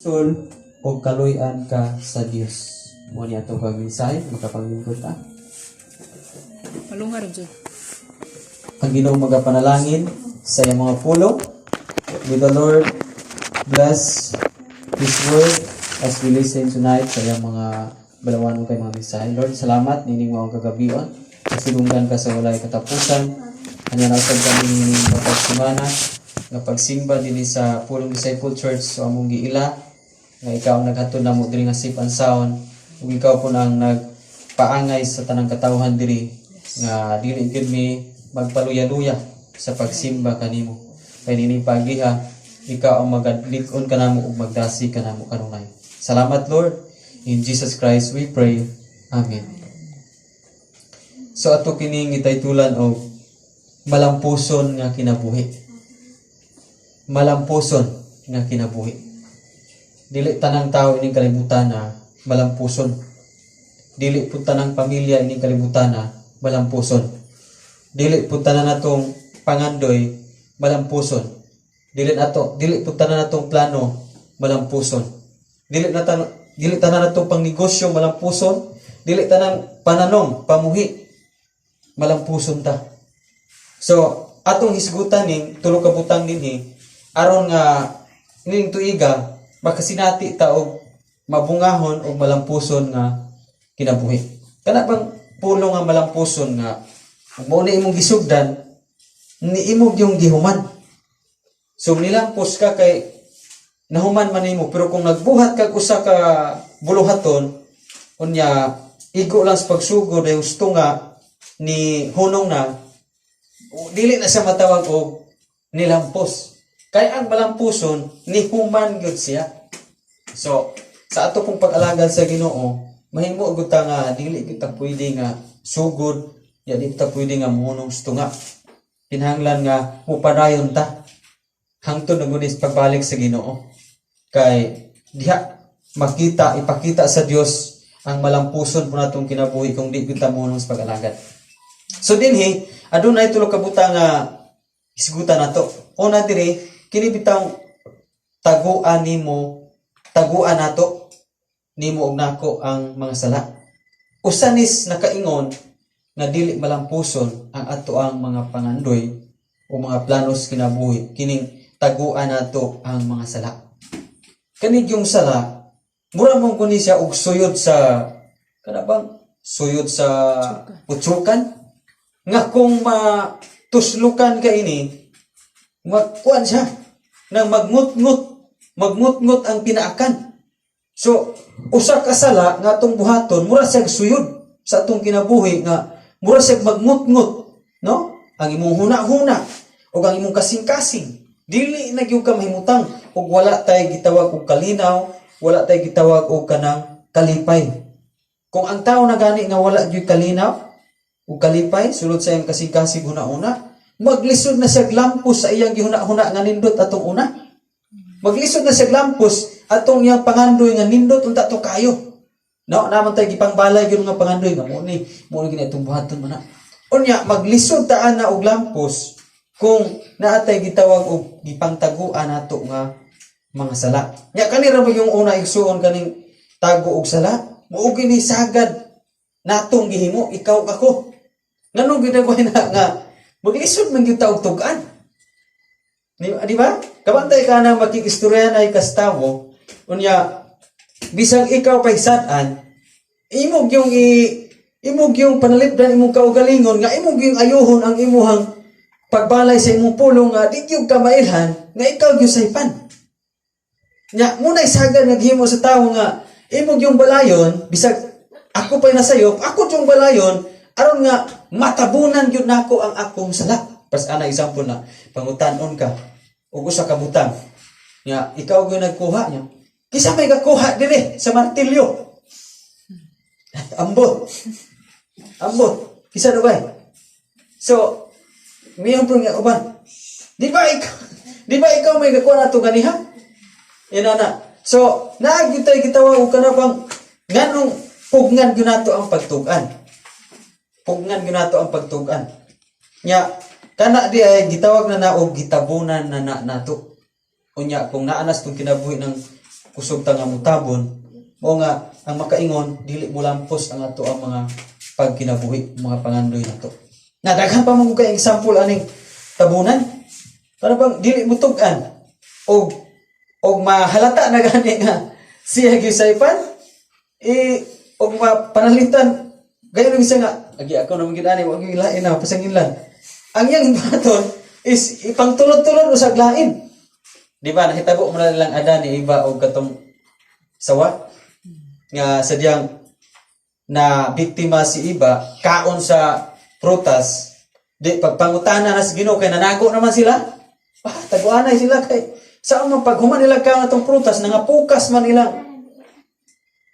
Tul og kaluy-an ka sa Dios. Mao ni ato kag mensahe, makapanglingkod ta. Malunga rin dyan. Ang Ginoo magapanalangin sa iyang mga pulong. May the Lord bless His word as we listen tonight sa iyang mga balawanon kay mga mensahe. Lord, salamat nining maong kagabion. Kasidunggan ka sa walay katapusan. Anya na usab kami nining pagsimana nga pagsimba dinhi sa Pulong Disciple Church, so among giila nga ikaw ang naghatod namo diri nga safe and sound ug ikaw po ang nagpaangay sa tanang katawhan diri nga dili gyud mi magpaluya-luya sa pagsimba kanimo kay nining pagiha ikaw ang magadlig-on kanamo ug magdasi kanamo kanunay. Salamat, Lord. In Jesus Christ we pray. Amen. So ato kining gitaytulan og malampuson nga kinabuhi. Malampuson nga kinabuhi. Dili tanang tao ining kalibutan na malampuson. Dili pud tanang pamilya ining kalibutan na malampuson. Dili pud tanan natong pangandoy malampuson. Dili pud tanan natong plano malampuson. Dili tanan natong pangnegosyo malampuson. Dili tanang pananom, pamuhi malampuson ta. So, atong hisgutan ning tulo ka butang dinhi aron nga ning tuiga makasinati ta og mabungahon og malampuson nga kinabuhi. Kana bang pulong nga malampuson nga mao na imong gisugdan, ni imo yung gihuman. So nilampos ka kay nahuman man nimo, pero kung nagbuhat kag usa ka buluhaton, unya igo lang sa pagsugod ay husto nga ni hunong na, dili na siya matawag og nilampos. Kay ang malampuson, ni human gyud siya. So, sa ato pong pag-alagad sa Ginoo, mahimo gud ta nga dili gyud ta pwede nga sugod, ya di ta pwede nga mohunong sa tunga. Kinahanglan nga mupadayon ta hangtod na gud is pagbalik sa Ginoo. Kay diha makita, ipakita sa Dios ang malampuson po natong kinabuhi kung di gyud ta mohunong sa pag-alagad. So dinhi adunay tulo ka butang nga hisgutan nato. Una diri, kini bitawng taguan nimo, taguan nato nimo og nako ang mga sala. Usa nis nakaingon nga dili malampuson ang ato ang mga pangandoy o mga planos kinabuhi kining taguan nato ang mga sala. Kani yung sala, mura mong kuni siya og suyod sa kana bang suyod sa putsukan nga kung matuslukan ka ini, magkuan siya nang magngutngut, magngutngut ang pinaakan. So usa ka sala nga atong buhaton mura siya suyod sa atong kinabuhi nga mura siya magngutngut, no, ang imong huna-huna ug ang imong kasing-kasing, dili na gyud ka mahimutang ug wala tay gitawag og kalinaw, wala tay gitawag og kanang kalipay. Kung ang tao na gani nga wala gyud kalinaw ug kalipay sulod sa iyang kasing-kasing, huna-huna, maglisod na siya lampos sa iyang gihuna-huna nga nindot atong una. Maglisod na siya lampos atong iyang pangandoy nga nindot unta to kayo, no, naman tay gipangbalay gyud nga pangandoy nga mo ni gina itong buhaton man na. Unya maglisod taan na og lampos kung naatay gitawag og gipangtaguan nato nga mga sala. Nya kani ra ba yung una, igsuon, kaning tago og sala? Mao gini sagad natong gihimo, ikaw, ako. Nganong ginagawa na nga maglisod man gyud ta og tug-an? Di ba? Kabantay ka na makikistorya na ikastawo, unya bisag ikaw pa'y sad-an, imog yung panalipdan imong kaugalingon nga imog yung ayuhon ang imuhang pagbalay sa imong pulong nga di gyud ka mailhan nga ikaw gyud saypan. Nya munay sagad nga gihimo sa tawo nga imog yung balayon, bisag ako pa'y nasayop, ako yung balayon aron nga matabunan gyud nako ang akong sala. Pas ana example na pangutan-on ka og usa ka butang nga ikaw gyud nagkuha niya. Kinsa may gakuha dire sa martilyo? Ambot. Ambot. Kinsa do bay? So, miyon po nga uban. Di ba ikaw may gakuha nato ganiha? Inana. So, naa gyud tay gitawag og kana bang nganong pugnan gyud nato ang pagtug-an. Pugnan gyud nato ang pagtug-an. Nya kana di ay gitawag na na og gitabunan na, na nato. Unya kung naanas tong kinabuhi ng Kusog ta nga mutabon. Mao nga ang makaingon dili molampos ang ato ang mga pagkinabuhi, mga pangandoy nato. Na daghan pa man kay example aning tabunan. Para bang dili mo tug-an og og mahalata na gani nga siya gisaypan eh og mapanalitan gayon siya nga agi ako naman gid ani, wa gyud lain na pasanginlan. Ang iyang buhaton is ipangtulod-tulod usag lain. Di ba nahitabo mo na lang Adan ni Eva og katong sawa nga sadyang na biktima si Eva kaon sa prutas, di pagpangutana na sa Ginoo kay nanago naman sila. Ah, taguanay sila kay sa man paghuman nila kaon atong prutas, nangapukas man ilang,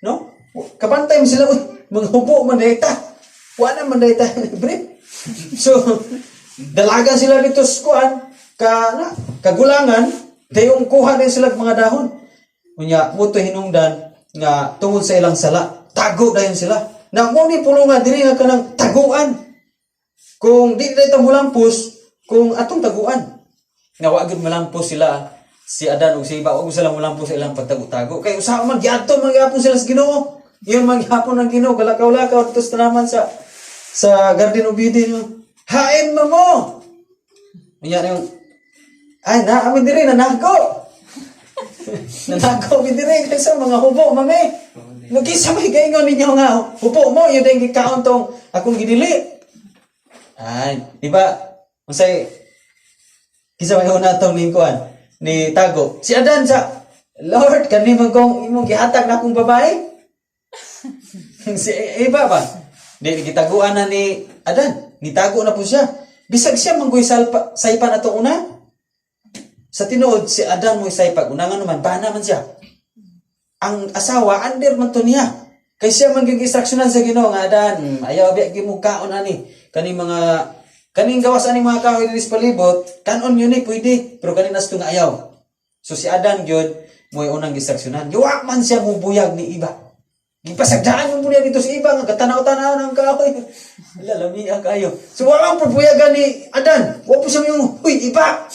no, kabantay mo sila, uy, manghubo man dayta, wa na man dayta libre. So dalagan sila dito sa kuan ka na kagulangan, dayong kuha din sila og mga dahon. Unya mo to hinungdan nga tungod sa ilang sala, tago dayon sila. Na mo ni pulungan diri nga kanang taguan, kung di dayta mulampos kung atong taguan. Nga wa gyud malampos sila, si Adan ug si Eva, wa gyud sila mulampos sa ilang pagtago-tago kay usaha man giadto man gyapon sila sa Ginoo. Iyon man gyapon ang Ginoo galakaw-lakaw dito sa tanaman sa Garden of Eden. Hain mo mo. Unya yung ay na amin diri nanago. Nanago mi diri kay sa mga hubo mami. Nagkisa may gaingon ninyo nga hubo mo yun ang gikaon tong akong gidili. Ay, di ba? Unsay kinsa may una tong ningkuan ni tago? Si Adan sa Lord, kani man kong imong gihatag na akong babae. Si Eva ba? Di gitaguan na ni Adan. Nitago na po siya. Bisag siya manggoy salpa, saypan ato una. Sa tinuod si Adan mo'y saypag una, nga naman bana man siya. Ang asawa under man to niya. Kay siya man gyud instructionan sa Ginoo nga, "Adan, ayaw biya gyud mo kaon ani. Kani mga kaning gawas ani mga kahoy diri sa palibot, kanon yun ni pwede, pero kanin asto nga ayaw." So si Adan gyud mo'y unang instructionan. Yuwa man siya mubuyag ni Eva. Gipasagdaan mo niya dito sa iba nga katanaw-tanaw ng kahoy. Wala, lamia kayo. So wala ang pagbuyagan ni Adan. Wa po siya yung, "Uy, iba!"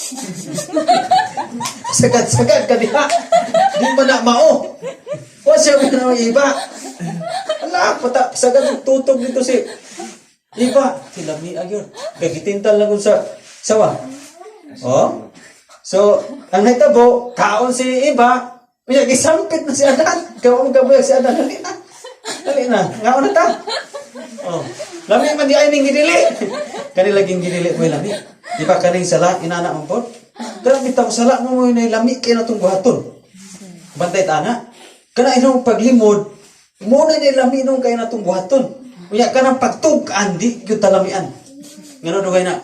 Sagad-sagad ka diha. Di pa na mao. Wa siya mo na iba. Ala, pata, sagad tutog dito si Iba. Sila lamia yun. Kay gitintal lang kung sa sawa. Oh? So, ang nahitabo, kaon si Eva, unya gisampit na si Adan. Kaon kabuyag si Adan, dali na. Dali na, ngaon na ta. Oh. Lami man di ay ning gidili. Kani laging gidili mo lami. Di ba kaning sala inana man pod? Kana bitaw sala mo mo na lami kay natong buhaton. Bantay ta ana. Kana inong paglimod mo na ni lami nung kay natong buhaton. Unya kanang pagtug-an di gyud talamian. Ngano dugay na?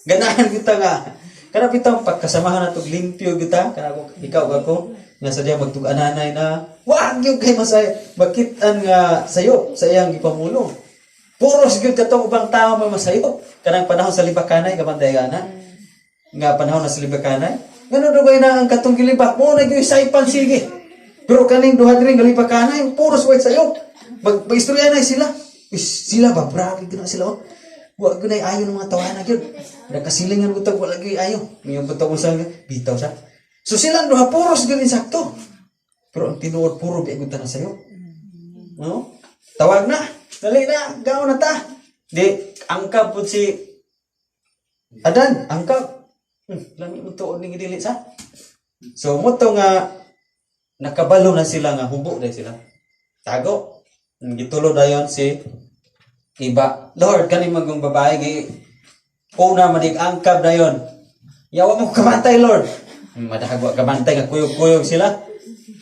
Ganahan kita nga. Kana bitaw pagkasamahan nato limpyo gyud ta kana ako ikaw ako nga sadya magtug-ananay na wa gyud kay masay makit-an nga sayo sa iyang gipamulong. Puros gyud katong ubang tao may masayo. Kanang panahon sa libakanay, kabantay ka na. Nga panahon na sa libakanay. Ngano dugay na ang katong gilibak mo na gyud saypan sige. Pero kaning duha diri nga libakanay puros way sayo. Mag maistorya na sila. Is, sila ba bragi gyud na sila, oh. Wa gyud ay ayo ng mga tawana gyud. Nakasilingan ko tag wala gyud ayo. Ngayon bitaw ko sa bitaw sa. So silang duha puros gyud insakto. Pero ang tinuod puro biya gyud tanan sayo. No? Tawag na. Dali na, gao na ta. Di angkab pud si Adan, angkab. Lami mo tuod ning dili sa. So mo to nga nakabalo na sila nga hubo dahil sila. Tago. Gitulo dayon si Iba. "Lord, kani magong babae gi una madig angkab dayon. Yawa mo kabantay, Lord." Madahag wa kabantay nga kuyog-kuyog sila.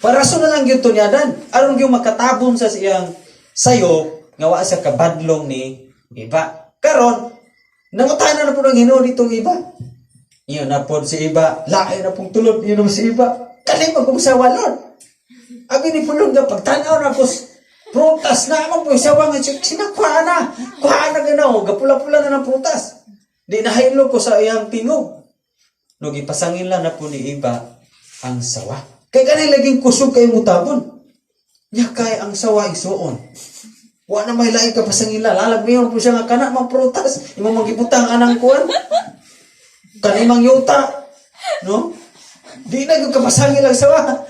Para na lang gyud to ni Adan. Aron gyud makatabon sa siyang sayo nga wa sa kabadlong ni Iba. Karon nangutana na po ng Ginoo ditong Iba. Iyon na po si Iba. Lain na pong tulod. Iyon na si Iba. "Kani magkong sawa, Lord. Abi ni pulong nga pagtanaw na ko prutas na man po sawa nga sinakuha na. Kuha na ganaw. Gapula-pula na ng prutas. Di nahilo ko sa iyang tingog." No gipasangil na po ni Iba ang sawa. Kay kanay laging kusog kay mutabon. Nya kay ang sawa isuon. Wa na may laing kapasangila. Lalag mayon po siya nga kana mang prutas. Imo magibutang anang kuan. Kanimang yuta. No? Di na gyud kapasangil ang sawa.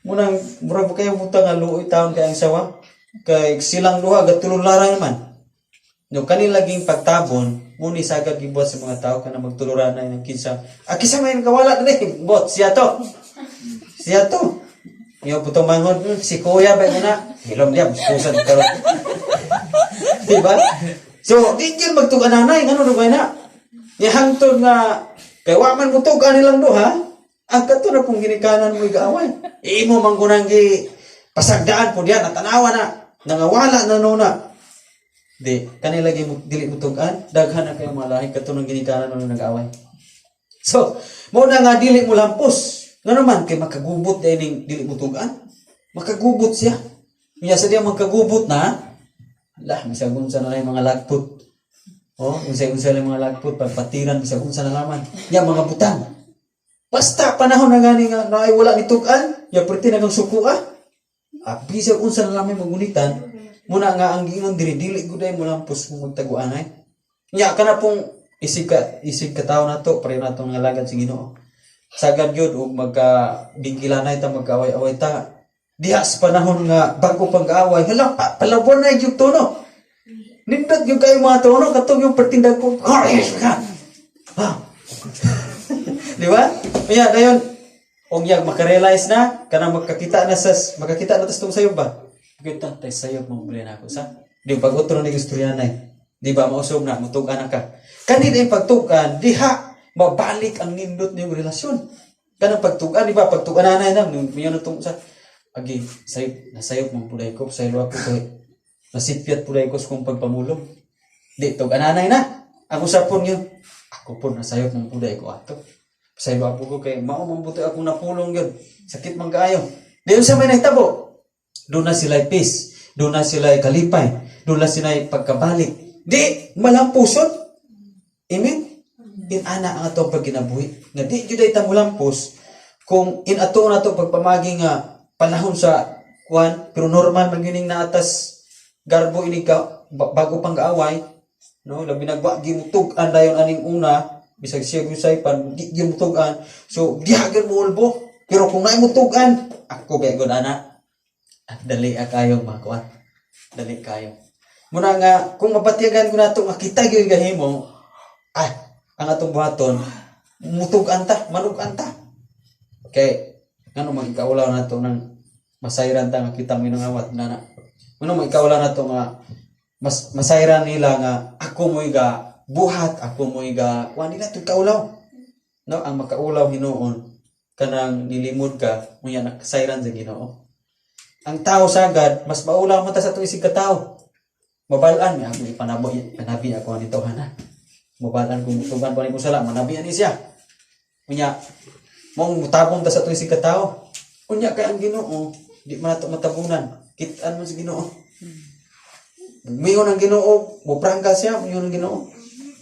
Munang murag ba kayo butang nga luoy taon kay ang sawa? Kay silang duha gatulularan naman. No, kanila laging pagtabon, muni sagad gibuhat sa mga tao kana magtuluran na ng kinsa. Ah, kinsa may nakawala dili? Bot, siya to. Siya to. Iyo putong manghod, si kuya ba na? Hilom diya, busan karon. Di ba? So, di gyud magtug-ananay, ngano do na? Ni hangtod nga kay wa man mo tug nilang duha, ang kato na pong ginikanan mo igaaway. Imo man kunang gi pasagdaan po diyan, natanawa na, nangawala na no na. Di, kanila gi dili mo tug-an, daghan na kayo mga lahi kato nang ginikanan mo nag-away. So, mo na nga dili mo lampos. Ngano man kay makagubot dai ning dili mo tug-an. Makagubot siya. Unya sa diya magkagubot na, lah, bisag unsa na lang yung mga lagpot. Oh, bisag unsa na yung mga lagpot, pagpatiran, bisag unsa na laman. Ya, mga butang. Basta panahon na gani nga naay wala ni tug-an, ya perti na kang suko ah. Ah, bisag unsa na lamay magunitan, muna nga ang giingon diri dili gud ay mo lampos kung magtaguanay. Nya kana pong isig ka tawo nato, pareho nato nga alagad sa Ginoo. Sagad gyud og magka bingkilanay ta, magkaaway-away ta. Diha sa panahon nga bago pang kaaway, hala pa, palawan na yung tono. Nindot yung kayo mga tono, katong yung pertindag ko, ka! Ha? Di ba? Kaya, dayon, og yag makarealize na, kanang makakita na tas tong sayo ba? Kita tay sayo mo na ako sa. Di pag utro ni istoryanay. Di ba mausog na mutug-an na ka. Kani day pagtug-an diha mabalik ang nindot niyong relasyon. Kanang pagtug-an, di ba? Pagtug-an na na mayon na tong sa agi sayop nasayop man pud ko sayop ako kay nasipyat pud ko sa kong pagpamulong. Di tug-ananay na. Ang usapon yun. Ako po nasayop man pud ko ato. Sayop ako ko kay mao man butoy akong napulong yun. Sakit man kaayo. Di unsa may nahitabo? Doon na sila'y peace. Doon na sila'y kalipay. Doon na sila'y pagkabalik. Di, malampuson. Amen? Inana ang atong pagginabuhi. Nga di jud ay tamulampos kung inato na to pagpamagi nga panahon sa kuan, pero normal man gyud ning naatas garbo ini ka bago pang gaaway, no, labi nagwa gimutug-an dayon aning una, bisag siya gusay pan di gimutug-an, so diha gyud mo ulbo. Pero kung naay mutug-an, ako kay gud ana, at dali a kayo makuan, dali kayo muna nga kung mapatyagan ko nato nga kita gyud gahimo, ay ang atong buhaton, mutug-an ta, manug-an ta, kay ngano magikaulaw nato nang masayran ta nga kita minangawat nana, ngano magikaulaw nato nga mas masayran nila nga ako mo'y ga buhat, ako mo'y ga kuan nila to kaulaw, no? Ang makaulaw hinuon kanang nilimod ka, unya nakasayran sa Ginoo. Ang tao sagad mas maulaw man ta sa atong isig ka tao, mabalaan mi ako ipanabo panabi ako ani tawhana, mabalaan kung mutugan pa ni ko sala, manabi ani siya. Unya mong mutabong ta sa atong isig ka tao, unya kay ang Ginoo di man nato matabunan, kit-an man sa Ginoo. Miyon ang Ginoo, moprangka siya, miyon ang Ginoo.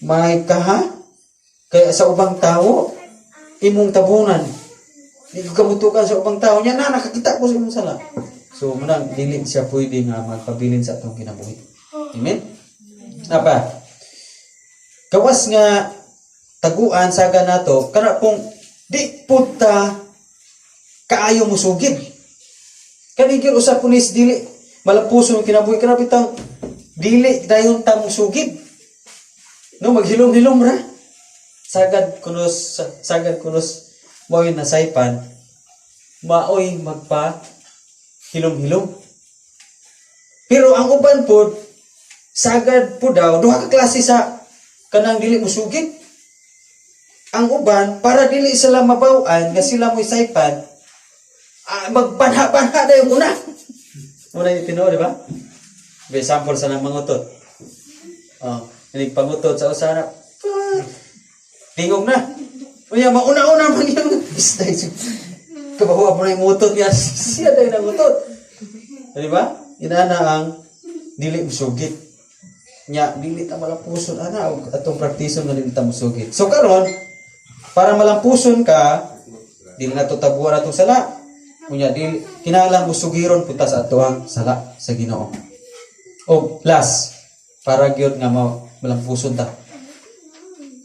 May kaha, kaya sa ubang tao, imong tabunan. Di ko kamutukan sa ubang tao, niya na, nakakita ko sa imong sala. So, munang, dili siya pwede nga magpabilin sa atong kinabuhi. Amen? Apa? Gawas nga taguan saga nato, kana pong di puta kaayo musugid. Kani gyud usa kunis dili malampuso ang kinabuhi, kana bitang dili dayon ta musugid. No, maghilom-hilom ra. Sagad kunos mao'y nasaypan, maoy magpa hilom-hilom. Pero ang uban pod sagad po daw duha ka klase sa kanang dili musugid. Ang uban para dili sila mabaw-an nga sila mo'y saypan, ah, magbanha-banha na yung una. Muna yung tinuod, di ba? May sample sa nang mangutot. Oh, inig pangutot sa usana. Tingog na. Unya, mauna-una man yung isda. Kabahuwa mo na yung utot niya. Siya dahil ang utot. Di ba? Inana ang dili musugit. Nya, dili ta malampuson ana og atong praktison nga dili ta musugit. So karon, para malampuson ka, dili na to tabuan atong sala. Unya dili kinahanglan musugiron punta sa atoang sala sa Ginoo. O last, para gyud nga malampuson ta.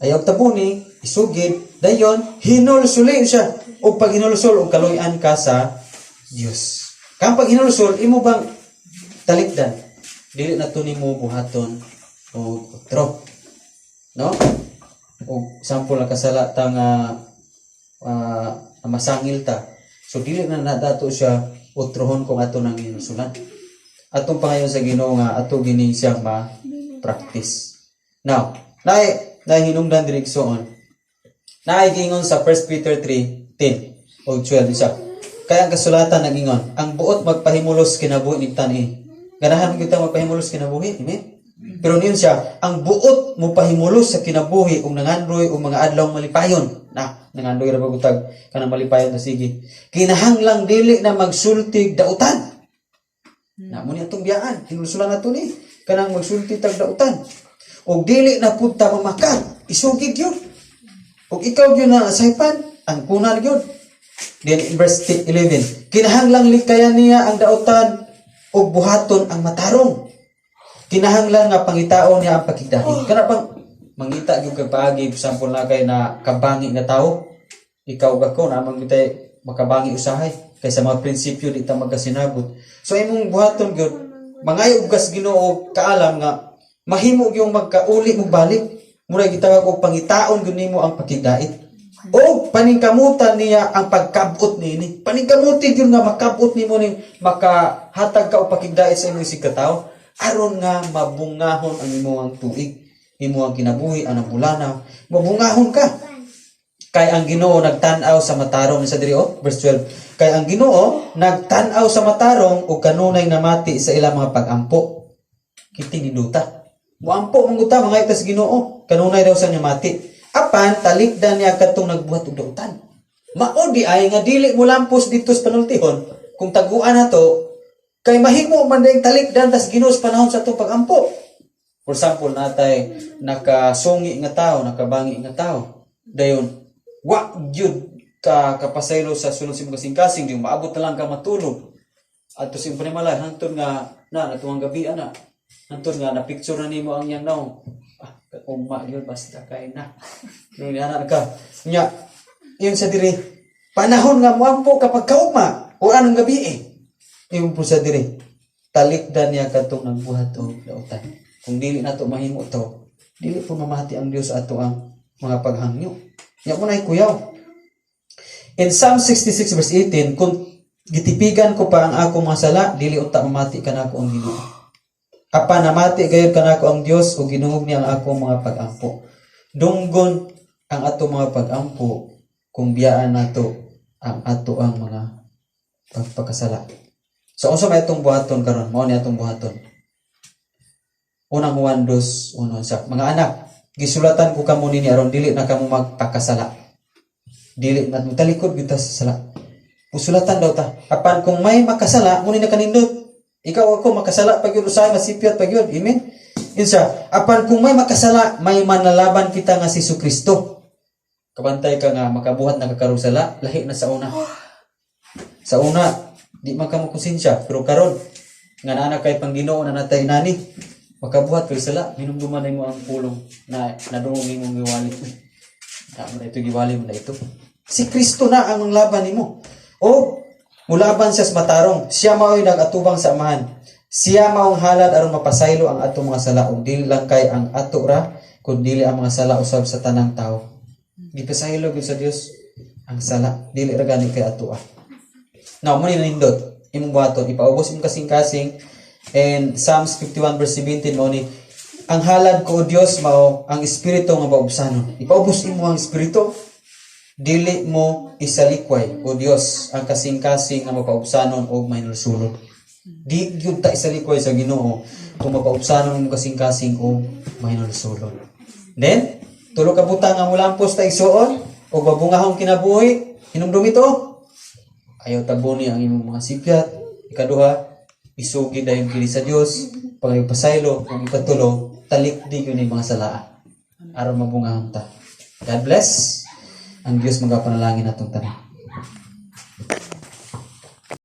Ayaw tabuni, isugid, dayon hinulsuli siya. O pag hinulsol og kaluy-an ka sa Dios. Kang paghinulsol, imo bang talikdan? Dili na to nimo buhaton og otro. No? Og sample, nakasala ta nga masangil ta. So dili na nadato siya otrohon kung ato nang hinulsulan. Atong pangayon sa Ginoo nga ato gini siyang ma-practice. Now, naay naay hinungdan diri, igsoon. Naay giingon sa 1 Peter 3:10 o 12 isa. Kaya ang kasulatan nagingon, ang buot magpahimulos kinabuhi ning tani. Ganahan mo kita magpahimulos kinabuhi, amen? Pero niyon siya, ang buot mo pahimulos sa kinabuhi ug nangandoy og mga adlaw malipayon. Na, nangandoy ra ba tag kanang malipayon ta sige. Kinahanglang dili na magsultig dautan. Na mo ni atong biyaan, hinulsulan nato ni kanang magsulti tag dautan. Og dili na pud ta mamakat, isugid gyud. Og ikaw gyud na saypan, ang kunal gyud. Then in verse 11, kinahanglang likayan niya ang dautan ug buhaton ang matarong. Kinahanglan nga pangitaon niya ang pakigdait. Kana bang mangita gyud kag paagi, sample na kay na kabangi nga tawo. Ikaw ug ako na man gyud makabangi usahay kaysa mga prinsipyo di ta magkasinabot. So imong buhaton gyud, mangayo og kas Ginoo kaalam nga mahimo gyud magkauli mo balik. Mura gitawag og pangitaon gyud nimo ang pakigdait. O paningkamutan niya ang pagkabot niini. Paningkamuti gyud nga makabot nimo ning makahatag ka og pakigdait sa imong isigkatawo aron nga mabungahon ang imong tuig, imong kinabuhi anang bulana, mabungahon ka. Kay ang Ginoo nagtan-aw sa matarong sa diri oh, verse 12. Kay ang Ginoo nagtan-aw sa matarong ug kanunay namati sa ilang mga pagampo. Kiting ninduta. Muampo man gud ta, mga sa Ginoo, kanunay daw sa niya mati. Apan talikdan niya kadtong nagbuhat og dautan. Mao di ay nga dili mo lampos dito sa panultihon kung taguan nato kay mahimo man dayong talikdan tas Ginoo sa panahon sa atong pagampo. For example, natay nakasungi nga tao, nakabangi nga tao. Dayon wa gyud ka kapasaylo sa sulod sa imong kasing-kasing, di maabot na lang ka matulog. Adto sa imong panimalay hantod nga na natuwang gabi ana. Hantod nga na picture na nimo ang iyang naong. Ah, uma gyud basta kay na. Nung ana ka. Nya, yun sa diri. Panahon nga moampo kapag kaugma o anong gabi eh. Yung po sa diri. Talikdan niya kadtong nagbuhat og dautan. Kung dili nato mahimo to, dili po mamati ang Dios ato ang mga paghangyo. Nya mo na kuyaw. In Psalm 66 verse 18, kung gitipigan ko pa ang akong mga sala, dili unta mamati kanako ang Ginoo. Apan namati gayud kanako ang Dios ug gidungog niya ang akong mga pagampo. Dunggon ang ato mga pagampo kung biyaan nato ang ato ang mga pagpakasala. So unsa may atong buhaton karon? Mao ni atong buhaton. Unang Juan 2:1 sa mga anak, gisulatan ko kamo nini aron dili na kamo magpakasala. Dili na talikod gyud ta sa sala. Usulatan daw ta. Apan kung may makasala, muni na kanindot. Ikaw ako makasala pag yun, usahay masipyat pag yun. Amen? Yun siya. Apan kung may makasala, may manalaban kita nga si Kristo. Kabantay ka nga makabuhat na kakarong sala, lahi na sa una. Sa una, di man ka mo konsensya, pero karon nga naa kay pang Ginoo na natay nani, makabuhat kay sala, hinumduman mo ang pulong na nadungog imong giwali. Da mo na ito giwali mo na ito. Si Kristo na ang manglaban nimo. O mulaban siya sa matarong, siya mao'y nag-atubang sa Amahan. Siya maong halad aron mapasaylo ang atong mga sala ug dili lang kay ang ato ra kun dili ang mga sala usab sa tanang tao. Gipasaylo gyud sa Dios ang sala, dili ra gani kay ato ah. Now, mo ni nindot imong buhaton, ipaubos imong kasing-kasing. And Psalms 51 verse 17 mao ni ang halad ko, O Dios, mao ang espiritu nga maubsanon. Ipaubos imo ang espiritu. Dili mo isalikway, O Dios, ang kasing-kasing nga mapaubsanon og mahinulsulon. Di gyud ta isalikway sa Ginoo kung mapaubsanon mo kasing-kasing og mahinulsulon. Then, tulo ka butang nga mulampos ta, igsuon, og mabungahong kinabuhi, hinumdum ito. Ayaw tabuni ang imong mga sipyat. Ikaduha, isugid dayon kini sa Dios, pangayong pasaylo, ug ikatulo, talikdi gyud ni mga salaa aron mabungahon ta. God bless. Ang Dios magapanalangin atong tanan.